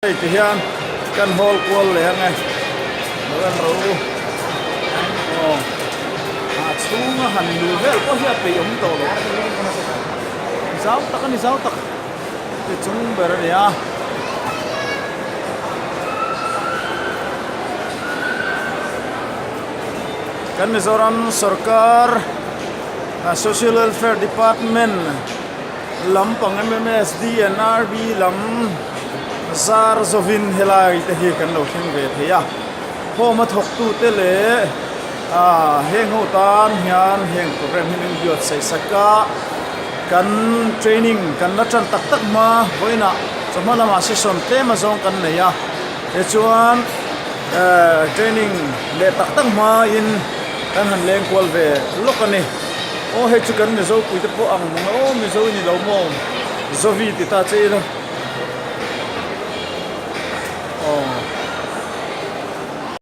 Hei ti hian kan hawl kual leh ang e, lo en ro u. Aw, a chhunga han luh vel pawh hi a peih awm tawh lo. Zau tak a ni, zau tak ti chung ber a ni a. Kan Mizoram sorkar Social Welfare Department Lampang MMS, DNRB lam zar zawin helai te hi kan lo thleng ve thei a, home a thawktute leh ah heng ho tan hian heng program hi min buatsaih sak a, kan training kan la tan tak tak hma vawiinah chawhma lamah session tlem azawng kan nei a, tichuan eh training leh tak tak hmain kan han leng kual ve lawk a ni. Aw hei chu kan Mizo puite pawh ang mang aw Mizo i ni lo maw Zovi ti ta che ila.